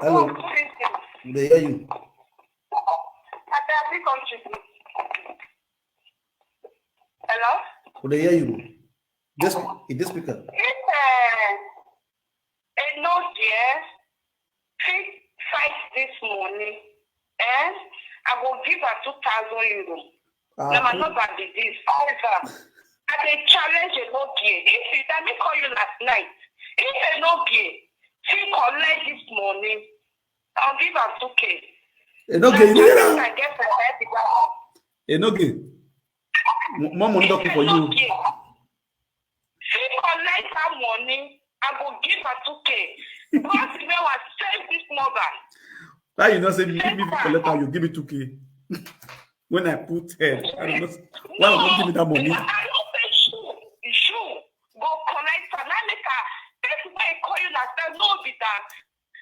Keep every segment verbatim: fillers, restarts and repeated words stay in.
Hello. Good evening. We dey hear you. Abeg, I fit come to you. Hello? We dey hear you. This, this speaker. If uh, Enogie fit fight this money, eh? I go give her two thousand euro. Ah, na my two- number be this. However, I dey challenge Enogie. If you, let me call you last night. If Enogie fit collect this money, I'll give her two K. Enogie, you hear am? I get for head. Enogie. Mo- More money don come for you. Enogie fit collect that money, I go give her two K. Bros, may I save this number? Why you not say me, give me collect am, you give me two K? When I put head, I don't know. Why you not give me that money? I don't say you, you go collect am. Now make her, that's why I call you last time. No, be that.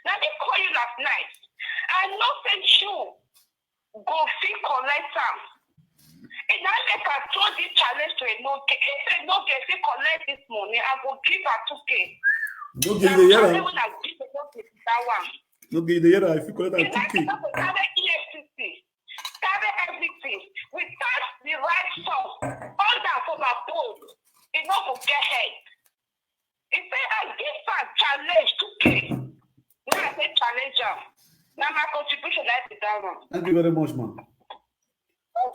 Now they call you last night. I know say you go fit collect am. And now make her throw this challenge to Enogie. If Enogie fit collect this money, I go give her two K. No, give the yellow. When I give Enogie that one. No, give the yellow. If you collect that two K. Carry E F C C, carry everything. We touch the right source. All that for my phone. It no go get head. He say I give her challenge two K. When I say challenge am, na my contribution, that is that one. Thank you very much, man.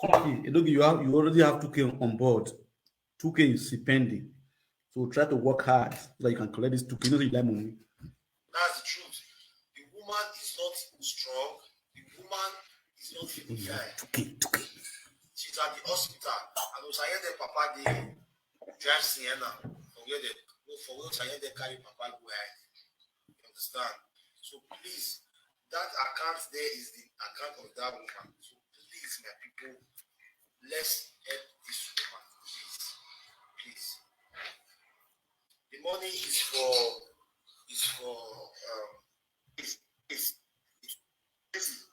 Two K. Enogie, you have, you already have two K on board. Two K is pending. So try to work hard so that you can collect this two K. You know you like money. That's the truth. The woman is not strong. The woman is not fit. Two K, two K. She's at the hospital. And Osaye, the papa, they drive Sienna. Forget it. No, for Osaye, they carry papa go ahead. You understand? So please, that account there is the account of that woman. So please, my people, let's help this woman, please. Please. The money is for, is for, um, is, is, is, is.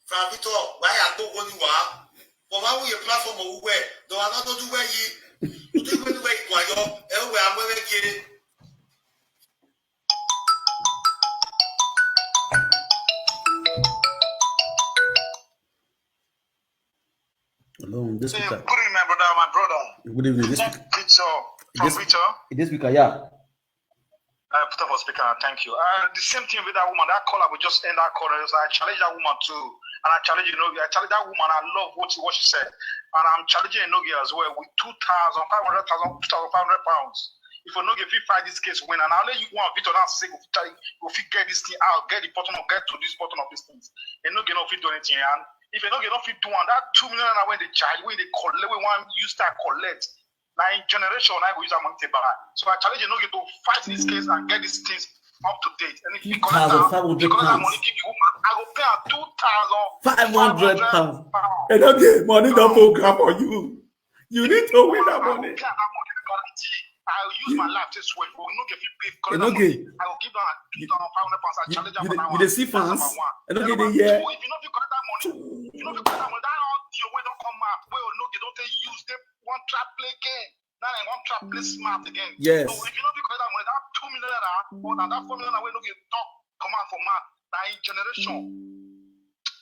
From Victor, why I don't go anywhere? For why we a platform of where? Do I not do where ye? Do you where you are? Eh, where I'm where ye? Hello, this speaker. Good evening, my brother, my brother. Good evening, this speaker. Picture from this, picture. This speaker, yeah. Uh, Peter for speaker, thank you. Uh, the same thing with that woman, that caller, we just end that caller. I challenge that woman too. And I challenge, you know, I challenge that woman. I love what, what she said. And I'm challenging Enogie as well with two thousand five hundred, two thousand five hundred pounds. If Enogie fit fight this case, win, and I'll let you one Victor now say, go fit, go fit get this thing out, get the bottom of, get to this bottom of these things. Enogie no fit do anything. And if Enogie no fit do one, that two million naira when they charge, when they collect, when one you start collect, now in generation, I go use that money to buy. So I challenge Enogie to fight this case and get these things up to date. And if you collect that, if you collect that money, give the woman, I go pay her two thousand five hundred pounds. Enogie, money don full ground for you. You need to win that money. I will use my life to swear. We no get fit pay. Collect that money. I will give her two thousand five hundred pounds. I challenge her for that one. You dey see fans? Enogie dey here. If you no fit collect that money, if you no fit collect that money, that audio wey don come out, wey Enogie don take use, they wan try play game. Now they wan try play smart again. Yes. So if you no fit collect that money, that two million naira or na that four million naira wey Enogie talk come out for mouth, na in generation.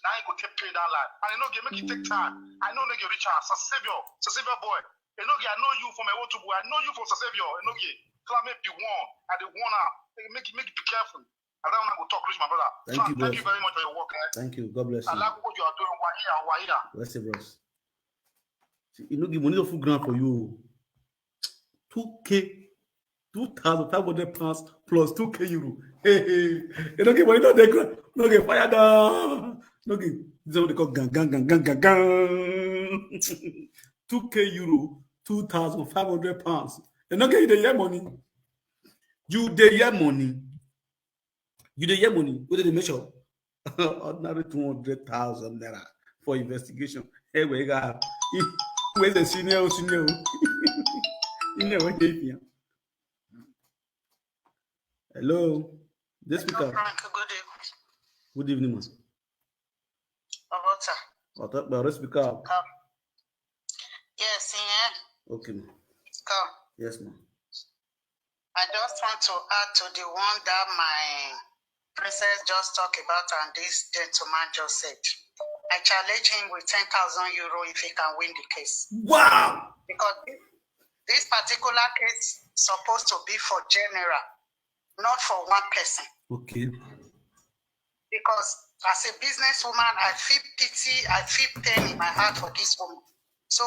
Now you go take pay that life. And Enogie, make it take time. I know Enogie reach out. Sir Savior, Sir Savior boy. Enogie, I know you from my old boy. I know you from Sir Savior. Enogie, climate be one. I dey warn am. Make it, make it be careful. I don't want to talk rich, my brother. Thank you, bros. Thank you very much for your work, eh? Thank you. God bless you. I like what you are doing. Wahia, wahia. Bless you, bros. See, Enogie, money don full ground for you. Two K, two thousand five hundred pounds plus two K euro. Hey, hey. Enogie, money don dey ground. Enogie, fire down. Enogie, this is what they call gang, gang, gang, gang, gang, gang. Two K euro, two thousand five hundred pounds. Enogie, you dey hear money? You dey hear money? You dey hear money? What did they measure? Ordinary two hundred thousand naira for investigation. Hey, we got. Where's the senior? Senior. You know what they feel? Hello. This speaker. Frank, good evening. Good evening, man. Obota. Obota, speak up. Come. Yes, yeah. Okay, ma. Come. Yes, ma. I just want to add to the one that my Princess just talk about and this gentleman just said, I challenge him with ten thousand euro if he can win the case. Wow! Because this, this particular case supposed to be for general, not for one person. Okay. Because as a businesswoman, I feel pity, I feel pain in my heart for this woman. So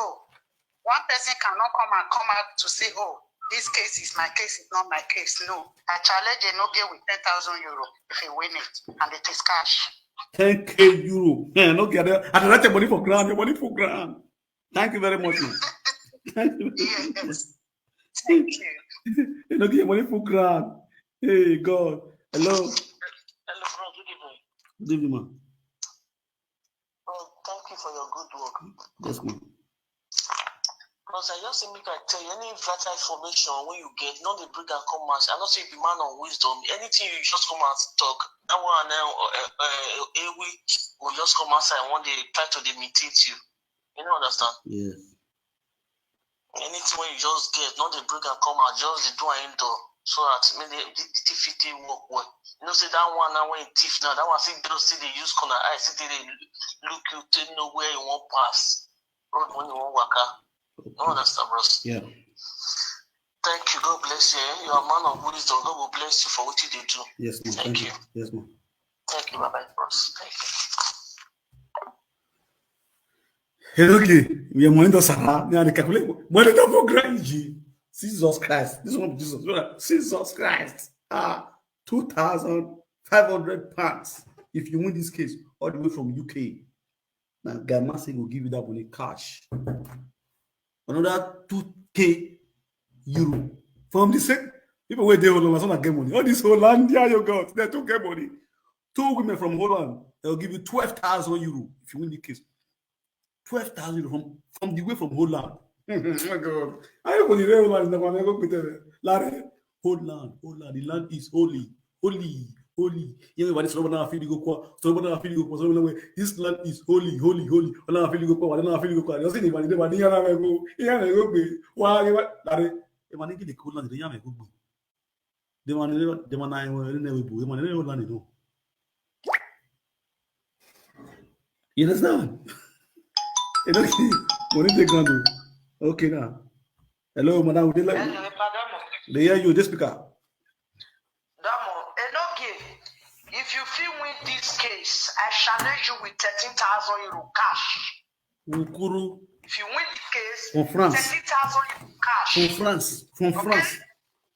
one person cannot come and come out to say, oh, this case is my case, it's not my case. No. I challenge Enoge with ten thousand euro if he win it, and it is cash. ten K euro. Yeah, no get it. I don't like the money for grand, the money for grand. Thank you very much, man. Thank you. Yes. Thank you. You know, get money for grand. Hey, God. Hello. Hello, bro. Good evening. Good evening, man. Bro, thank you for your good work. Yes, man. Because I just say make I tell you, any vital information when you get, not the bring and come out. I don't say be man of wisdom. Anything you just come out talk. That one now, uh, uh, a week will just come outside one day try to imitate you. You don't understand? Yes. Anything when you just get, not the bring and come out, just the do and indoor. So that maybe the, the thief fit take work well. You know, say that one now when thief now, that one see just see they use corner eye, see they look you to know where you want pass. Road when you want waka. You don't understand, bros? Yeah. Thank you. God bless you. Eh? You are a man of wisdom. God will bless you for what you do. Yes, man. Thank Thank you. you. Yes, man. Thank you. Bye bye, bros. Thank you. Hey, okay. We are money to Sarah. We are the calculate. Money to for grand. Jesus Christ. This one, Jesus. Jesus Christ. Ah, two thousand five hundred pounds. If you win this case, all the way from U K. Now, Guy Massey will give you that money cash. Another two K euro. From the same people where they Holland, some get money. All this Hollandia you got, they too get money. Two women from Holland, they'll give you twelve thousand euro if you win the case. Twelve thousand euro from, from the way from Holland. Oh my God. I don't know the Holland is not going to go with them. Larry, Holland, Holland, the land is holy, holy, holy. Yeah, everybody, so now I feel you go, so now I feel you go, so now this land is holy, holy, holy. Now I feel you go, now I feel you go. You see the money, the money, you have to go, you have to go. Why, Larry? The money get the Holland, the money go. The money, the money, the money, the Holland, you know. You understand? You know, money they can do. Okay now. Hello, madam. Would you like? Hello, madam. They hear you, this speaker. Damo, Enoge, if you feel win this case, I challenge you with thirteen thousand euro cash. Ukuru If you win the case, from France. Thirteen thousand euro cash. From France. From Okay. France.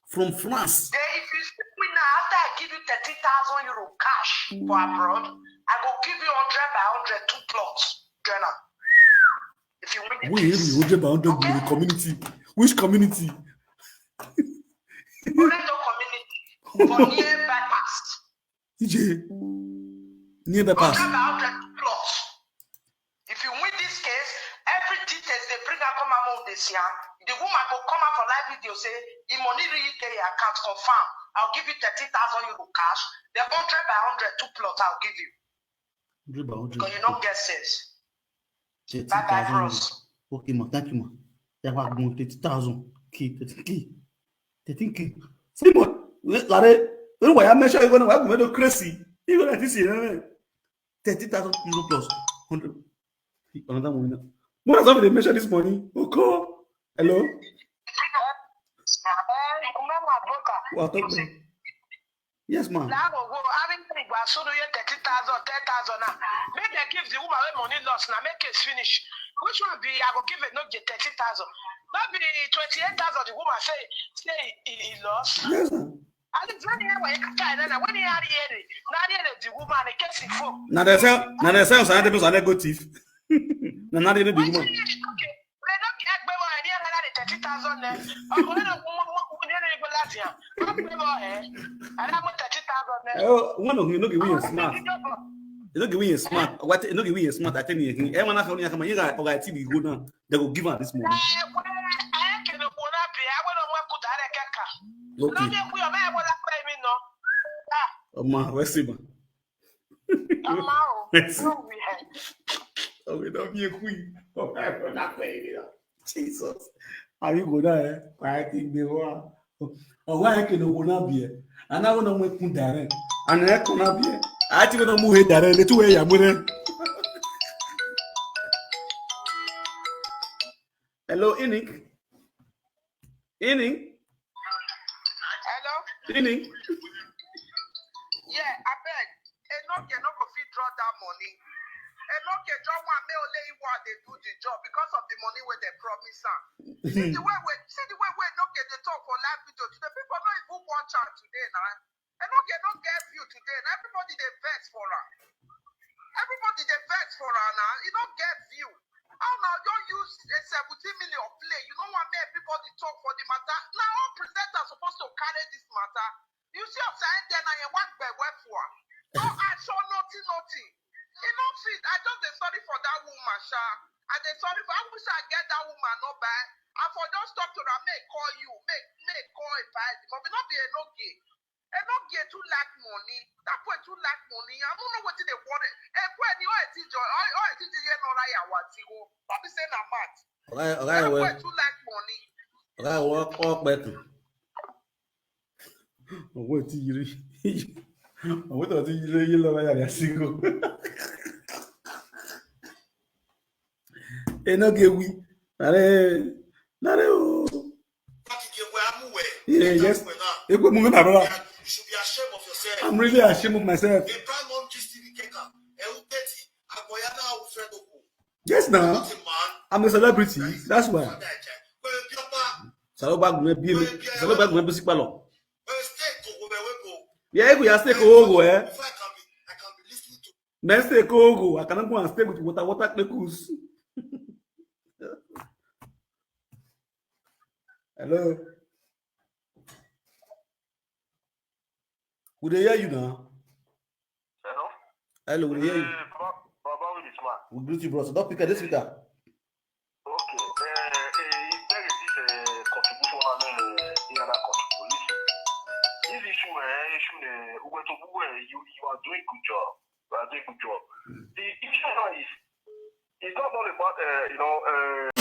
From France. Then if you still win now, after I give you thirteen thousand euro cash for abroad, I go give you hundred by hundred, two plots. Join am. If you win the We case. Hundred by hundred in the community. Which community? Oredo community. For near bypass. E J. Near bypass. Hundred by hundred, two plots. If you win this case, every details they bring her come out of this year. The woman go come out for live video say, the money really take your account confirm. I'll give you thirty thousand euro cash. The hundred by hundred, two plot I'll give you. Hundred by hundred. Because you don't get sense. Thirty Bye bye, thousand. bros. Okay, ma. Thank you, ma. That was going thirty thousand. K, thirty K. Thirty K. See, but, Larry, when I mention you're going to have to crazy. You know that this year, thirty thousand euro plus hundred. Another money now. What has happened? They mention this money. Okay. Hello? What are you talking about? Yes, ma'am. Now go go. I mean, go as soon as thirty thousand, ten thousand now. Make they give the woman wey money loss now. Make case finish. Which one be? I go give it no get thirty thousand. Not be twenty-eight thousand. The woman say say he, he lost. Yes, ma'am. And it's when he when he carry now when he had it, now he the woman in case he fall. Now they sell, now they sell, so they sell go thief. Now, now they do the woman. Okay. They don't get back by any other thirty thousand. Or when a woman when they go last year, back by eh. And I'm thirty thousand. Oh, one of you, no give me a smart. You no give me a smart. What? You no give me a smart. I tell you, hey, man, I can't, I can't, you got, I got T V go now. They go give her this money. Okay. Oh man, let's see, man. Let's see. Oh, we don't be a queen. Oh, I don't know, you know. Jesus. Are you good? Eh? I think they were. Ọwa ya kene okwu na bie. Ana wona mwe kun dare. Ana ya kuna bie. Ati wona mu he dare le tu we ya mure. Hello, Inik. Inik. Hello? Inik. Yeah, I beg. Enoke no go fit draw that money. Enoke just want me only what they do the job because of the money where they promise her. See the way we see the way we Enoke they talk for live video today. People don't even watch her today now. Enoke don't get view today. Now everybody they vex for her. Everybody they vex for her now. It don't get view. How now you use a seventeen million play? You know what make everybody talk for the matter. Now all presenters supposed to carry this matter. You see upside then I want by web for her. No, I saw nothing, nothing. You know, fit. I just dey sorry for that woman, sha. I dey sorry for. I wish I get that woman not by. I for just talk to her. Make call you. Make make call a buy. But we not be Enoke. Enoke too lack money. That boy too lack money. I don't know what they want. And when you are teacher, I I teacher you know like I want to go. But be saying I'm mad. Oga, oga, That boy well, too lack money. oga, work, work better. Owo ti yiri. Owo to ti yiri yi lo ya ya single. Enoke wi. Nare, nare o. Yeah, yes. Ekwe mu na bro. You should be ashamed of yourself. I'm really ashamed of myself. A prime mom just to be keka. Euteti. Agoyana Ufredoku. Yes, now. Not a man. I'm a celebrity. That's why. Father, I check. Well, Papa, Salo bag me bi. Salo bag me bi sikpalo. well, stay to go where we go. Yeah, you ya stay ko go eh. If I can be, I can be listening to Men stay ko go. I cannot go and stay with water water kpekus. Hello. We dey hear you now. Hello? Hello, we dey hear you. Eh, Baba, Baba with the smart. We greet you, bro. So don't pick this speaker. Okay. Eh, eh, if there is this eh, contribution, I mean, eh, in other contribution. This issue, eh, issue, eh, Uwe to Uwe, you, you are doing good job. You are doing good job. The issue now is, it's not all about, eh, you know, eh,